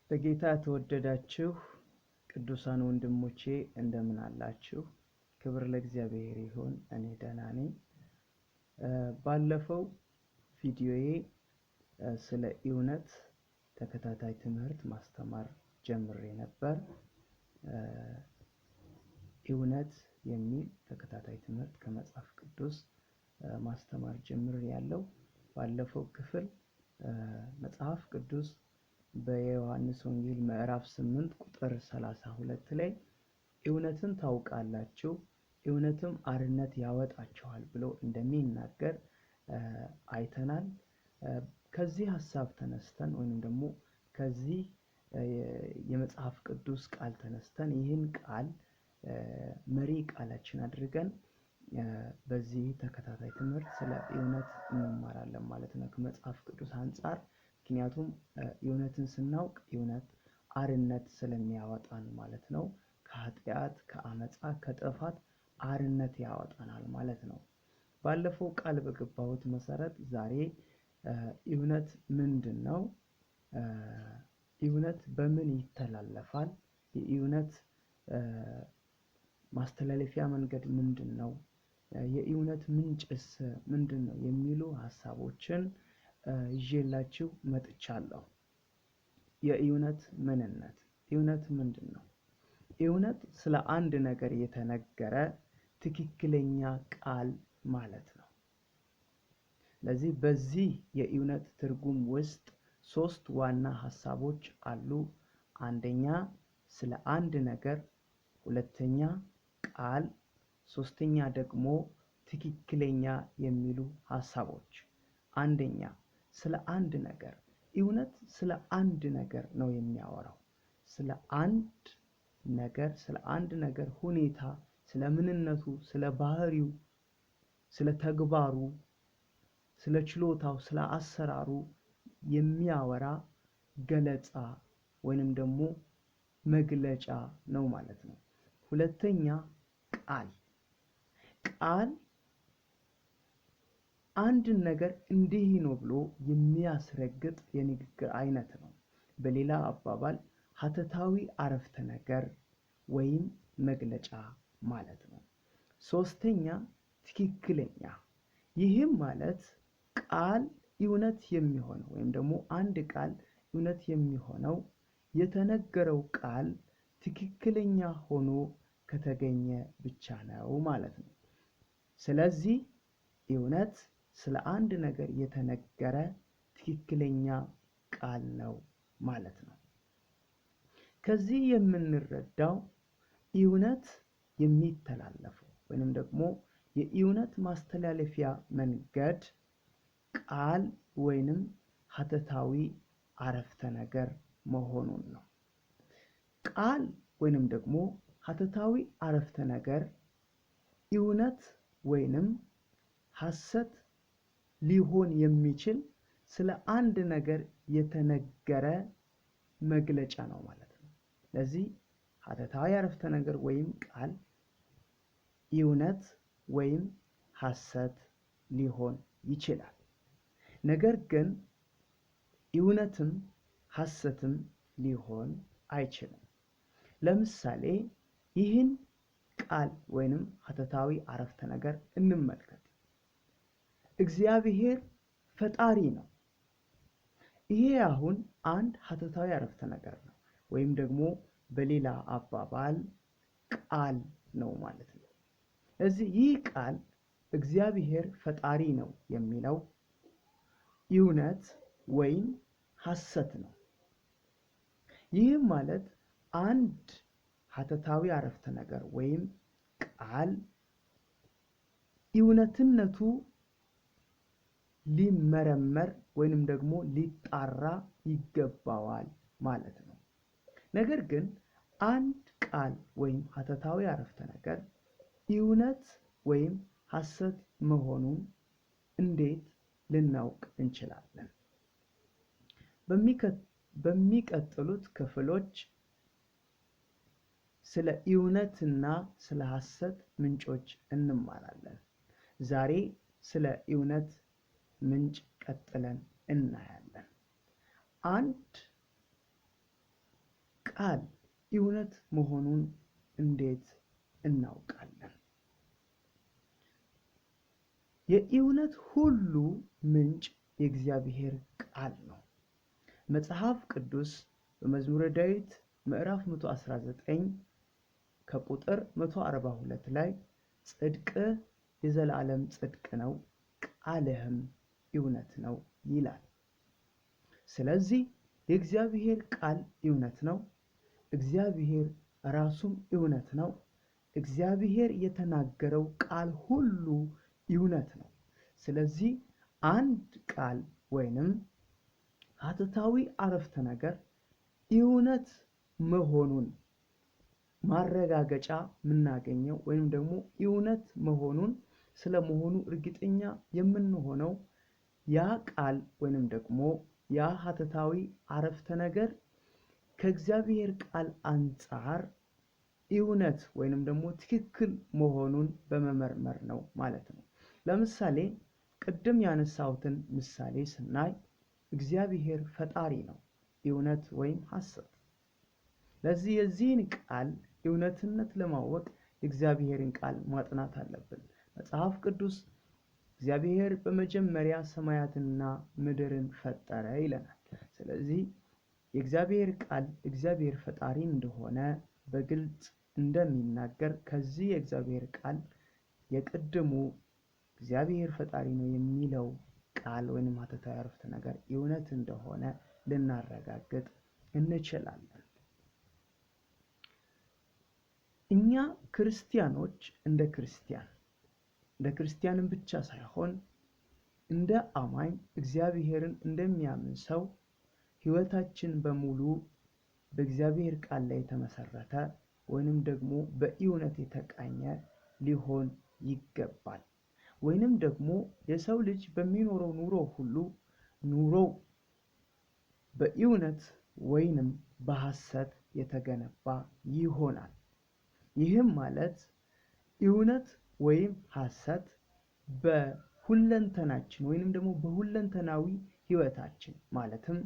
በጌታ የተወደዳችሁ ቅዱሳን ወንድሞቼ እንደምን አላችሁ? ክብር ለእግዚአብሔር ይሁን። እኔ ደህና ነኝ። ባለፈው ቪዲዮዬ ስለ እውነት ተከታታይ ትምህርት ማስተማር ጀምሬ ነበር። እውነት የሚል ተከታታይ ትምህርት ከመጽሐፍ ቅዱስ ማስተማር ጀምሬ ያለው ባለፈው ክፍል መጽሐፍ ቅዱስ በዮሐንስ ወንጌል ምዕራፍ 8 ቁጥር 32 ላይ እውነትን ታውቃላችሁ እውነትም አርነት ያወጣችኋል ብሎ እንደሚናገር አይተናል። ከዚህ ሀሳብ ተነስተን ወይንም ደግሞ ከዚህ የመጽሐፍ ቅዱስ ቃል ተነስተን ይህን ቃል መሪ ቃላችን አድርገን በዚህ ተከታታይ ትምህርት ስለ እውነት እንማራለን ማለት ነው ከመጽሐፍ ቅዱስ አንፃር። ምክንያቱም እውነትን ስናውቅ እውነት አርነት ስለሚያወጣን ማለት ነው። ከኃጢአት፣ ከአመፃ፣ ከጥፋት አርነት ያወጣናል ማለት ነው። ባለፈው ቃል በገባሁት መሰረት ዛሬ እውነት ምንድን ነው? እውነት በምን ይተላለፋል? የእውነት ማስተላለፊያ መንገድ ምንድን ነው? የእውነት ምንጭስ ምንድን ነው? የሚሉ ሀሳቦችን ይዤላችሁ መጥቻለሁ። የእውነት ምንነት፣ እውነት ምንድን ነው? እውነት ስለ አንድ ነገር የተነገረ ትክክለኛ ቃል ማለት ነው። ስለዚህ በዚህ የእውነት ትርጉም ውስጥ ሶስት ዋና ሀሳቦች አሉ። አንደኛ ስለ አንድ ነገር፣ ሁለተኛ ቃል፣ ሶስተኛ ደግሞ ትክክለኛ የሚሉ ሀሳቦች። አንደኛ ስለ አንድ ነገር፣ እውነት ስለ አንድ ነገር ነው የሚያወራው። ስለ አንድ ነገር፣ ስለ አንድ ነገር ሁኔታ፣ ስለ ምንነቱ፣ ስለ ባህሪው፣ ስለ ተግባሩ፣ ስለ ችሎታው፣ ስለ አሰራሩ የሚያወራ ገለጻ ወይንም ደግሞ መግለጫ ነው ማለት ነው። ሁለተኛ ቃል፣ ቃል አንድን ነገር እንዲህ ነው ብሎ የሚያስረግጥ የንግግር አይነት ነው። በሌላ አባባል ሀተታዊ አረፍተ ነገር ወይም መግለጫ ማለት ነው። ሶስተኛ ትክክለኛ፣ ይህም ማለት ቃል እውነት የሚሆነው ወይም ደግሞ አንድ ቃል እውነት የሚሆነው የተነገረው ቃል ትክክለኛ ሆኖ ከተገኘ ብቻ ነው ማለት ነው። ስለዚህ እውነት ስለ አንድ ነገር የተነገረ ትክክለኛ ቃል ነው ማለት ነው። ከዚህ የምንረዳው እውነት የሚተላለፈው ወይንም ደግሞ የእውነት ማስተላለፊያ መንገድ ቃል ወይንም ሀተታዊ አረፍተ ነገር መሆኑን ነው። ቃል ወይንም ደግሞ ሀተታዊ አረፍተ ነገር እውነት ወይንም ሐሰት ሊሆን የሚችል ስለ አንድ ነገር የተነገረ መግለጫ ነው ማለት ነው። ስለዚህ ሀተታዊ አረፍተ ነገር ወይም ቃል እውነት ወይም ሐሰት ሊሆን ይችላል። ነገር ግን እውነትም ሐሰትም ሊሆን አይችልም። ለምሳሌ ይህን ቃል ወይንም ሀተታዊ አረፍተ ነገር እንመልከት። እግዚአብሔር ፈጣሪ ነው። ይሄ አሁን አንድ ሀተታዊ አረፍተ ነገር ነው፣ ወይም ደግሞ በሌላ አባባል ቃል ነው ማለት ነው። ስለዚህ ይህ ቃል እግዚአብሔር ፈጣሪ ነው የሚለው እውነት ወይም ሐሰት ነው። ይህም ማለት አንድ ሀተታዊ አረፍተ ነገር ወይም ቃል እውነትነቱ ሊመረመር ወይንም ደግሞ ሊጣራ ይገባዋል ማለት ነው። ነገር ግን አንድ ቃል ወይም ሀተታዊ አረፍተ ነገር እውነት ወይም ሐሰት መሆኑን እንዴት ልናውቅ እንችላለን? በሚቀጥሉት ክፍሎች ስለ እውነትና ስለ ሐሰት ምንጮች እንማራለን። ዛሬ ስለ እውነት ምንጭ ቀጥለን እናያለን። አንድ ቃል እውነት መሆኑን እንዴት እናውቃለን? የእውነት ሁሉ ምንጭ የእግዚአብሔር ቃል ነው። መጽሐፍ ቅዱስ በመዝሙረ ዳዊት ምዕራፍ 119 ከቁጥር 142 ላይ ጽድቅህ የዘላለም ጽድቅ ነው፣ ቃልህም እውነት ነው ይላል። ስለዚህ የእግዚአብሔር ቃል እውነት ነው። እግዚአብሔር ራሱም እውነት ነው። እግዚአብሔር የተናገረው ቃል ሁሉ እውነት ነው። ስለዚህ አንድ ቃል ወይንም ሐተታዊ አረፍተ ነገር እውነት መሆኑን ማረጋገጫ የምናገኘው ወይንም ደግሞ እውነት መሆኑን ስለመሆኑ እርግጠኛ የምንሆነው ያ ቃል ወይንም ደግሞ ያ ሐተታዊ አረፍተ ነገር ከእግዚአብሔር ቃል አንጻር እውነት ወይንም ደግሞ ትክክል መሆኑን በመመርመር ነው ማለት ነው። ለምሳሌ ቅድም ያነሳሁትን ምሳሌ ስናይ እግዚአብሔር ፈጣሪ ነው፣ እውነት ወይም ሐሰት? ለዚህ የዚህን ቃል እውነትነት ለማወቅ የእግዚአብሔርን ቃል ማጥናት አለብን። መጽሐፍ ቅዱስ እግዚአብሔር በመጀመሪያ ሰማያትንና ምድርን ፈጠረ ይለናል። ስለዚህ የእግዚአብሔር ቃል እግዚአብሔር ፈጣሪ እንደሆነ በግልጽ እንደሚናገር ከዚህ የእግዚአብሔር ቃል የቅድሙ እግዚአብሔር ፈጣሪ ነው የሚለው ቃል ወይንም ሐተታዊ አረፍተ ነገር እውነት እንደሆነ ልናረጋግጥ እንችላለን። እኛ ክርስቲያኖች እንደ ክርስቲያንም ብቻ ሳይሆን እንደ አማኝ እግዚአብሔርን እንደሚያምን ሰው ሕይወታችን በሙሉ በእግዚአብሔር ቃል ላይ የተመሰረተ ወይንም ደግሞ በእውነት የተቃኘ ሊሆን ይገባል። ወይንም ደግሞ የሰው ልጅ በሚኖረው ኑሮ ሁሉ ኑሮው በእውነት ወይንም በሐሰት የተገነባ ይሆናል። ይህም ማለት እውነት ወይም ሐሰት በሁለንተናችን ወይንም ደግሞ በሁለንተናዊ ሕይወታችን ማለትም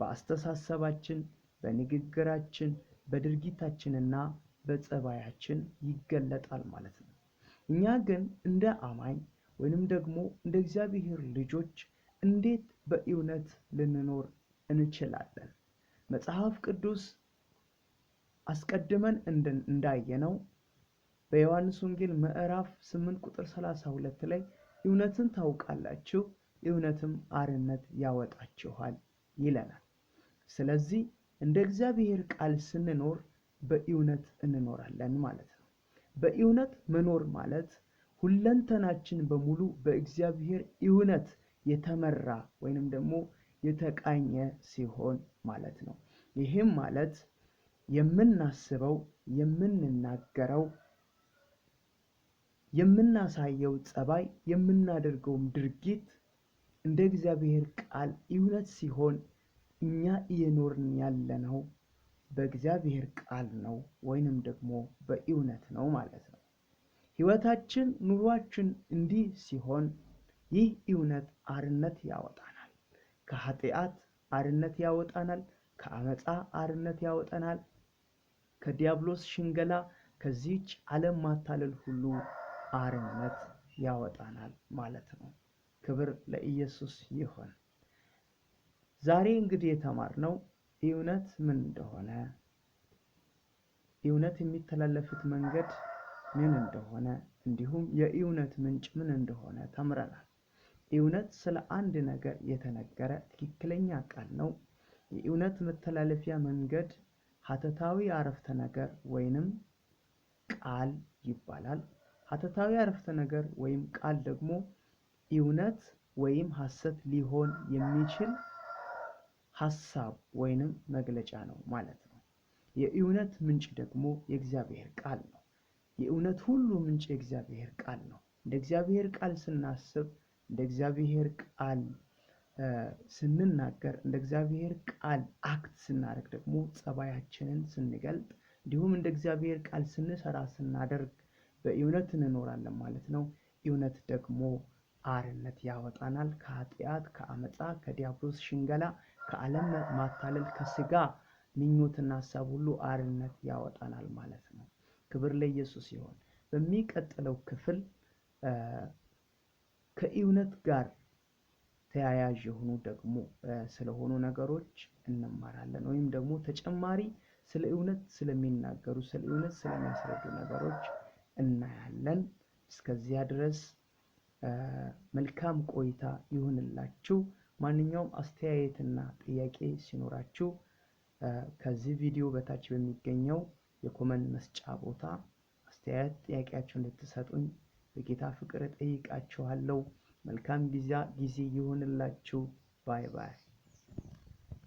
በአስተሳሰባችን፣ በንግግራችን፣ በድርጊታችንና በጸባያችን ይገለጣል ማለት ነው። እኛ ግን እንደ አማኝ ወይንም ደግሞ እንደ እግዚአብሔር ልጆች እንዴት በእውነት ልንኖር እንችላለን? መጽሐፍ ቅዱስ አስቀድመን እንዳየነው በዮሐንስ ወንጌል ምዕራፍ 8 ቁጥር 32 ላይ እውነትን ታውቃላችሁ፣ እውነትም አርነት ያወጣችኋል ይለናል። ስለዚህ እንደ እግዚአብሔር ቃል ስንኖር በእውነት እንኖራለን ማለት ነው። በእውነት መኖር ማለት ሁለንተናችን በሙሉ በእግዚአብሔር እውነት የተመራ ወይንም ደግሞ የተቃኘ ሲሆን ማለት ነው። ይህም ማለት የምናስበው፣ የምንናገረው፣ የምናሳየው ጸባይ፣ የምናደርገውም ድርጊት እንደ እግዚአብሔር ቃል እውነት ሲሆን እኛ እየኖርን ያለነው በእግዚአብሔር ቃል ነው ወይንም ደግሞ በእውነት ነው ማለት ነው። ሕይወታችን፣ ኑሯችን እንዲህ ሲሆን ይህ እውነት አርነት ያወጣናል። ከኃጢአት አርነት ያወጣናል። ከአመፃ አርነት ያወጣናል። ከዲያብሎስ ሽንገላ፣ ከዚህች ዓለም ማታለል ሁሉ አርነት ያወጣናል ማለት ነው። ክብር ለኢየሱስ ይሁን። ዛሬ እንግዲህ የተማርነው እውነት ምን እንደሆነ፣ እውነት የሚተላለፍበት መንገድ ምን እንደሆነ፣ እንዲሁም የእውነት ምንጭ ምን እንደሆነ ተምረናል። እውነት ስለ አንድ ነገር የተነገረ ትክክለኛ ቃል ነው። የእውነት መተላለፊያ መንገድ ሐተታዊ አረፍተ ነገር ወይንም ቃል ይባላል። ሐተታዊ አረፍተ ነገር ወይም ቃል ደግሞ እውነት ወይም ሐሰት ሊሆን የሚችል ሐሳብ ወይንም መግለጫ ነው ማለት ነው። የእውነት ምንጭ ደግሞ የእግዚአብሔር ቃል ነው። የእውነት ሁሉ ምንጭ የእግዚአብሔር ቃል ነው። እንደ እግዚአብሔር ቃል ስናስብ፣ እንደ እግዚአብሔር ቃል ስንናገር፣ እንደ እግዚአብሔር ቃል act ስናደርግ ደግሞ ጸባያችንን ስንገልጥ፣ እንዲሁም እንደ እግዚአብሔር ቃል ስንሰራ ስናደርግ በእውነት እንኖራለን ማለት ነው። እውነት ደግሞ አርነት ያወጣናል ከኃጢአት፣ ከአመፃ፣ ከዲያብሎስ ሽንገላ፣ ከዓለም ማታለል፣ ከስጋ ምኞትና ሀሳብ ሁሉ አርነት ያወጣናል ማለት ነው። ክብር ለኢየሱስ ይሁን። በሚቀጥለው ክፍል ከእውነት ጋር ተያያዥ የሆኑ ደግሞ ስለሆኑ ነገሮች እንማራለን፣ ወይም ደግሞ ተጨማሪ ስለ እውነት ስለሚናገሩ፣ ስለ እውነት ስለሚያስረዱ ነገሮች እናያለን። እስከዚያ ድረስ መልካም ቆይታ ይሁንላችሁ። ማንኛውም አስተያየትና ጥያቄ ሲኖራችሁ ከዚህ ቪዲዮ በታች በሚገኘው የ comment መስጫ ቦታ አስተያየት ጥያቄያችሁን እንድትሰጡኝ በጌታ ፍቅር እጠይቃችኋለሁ። መልካም ጊዜ ይሁንላችሁ። Bye bye።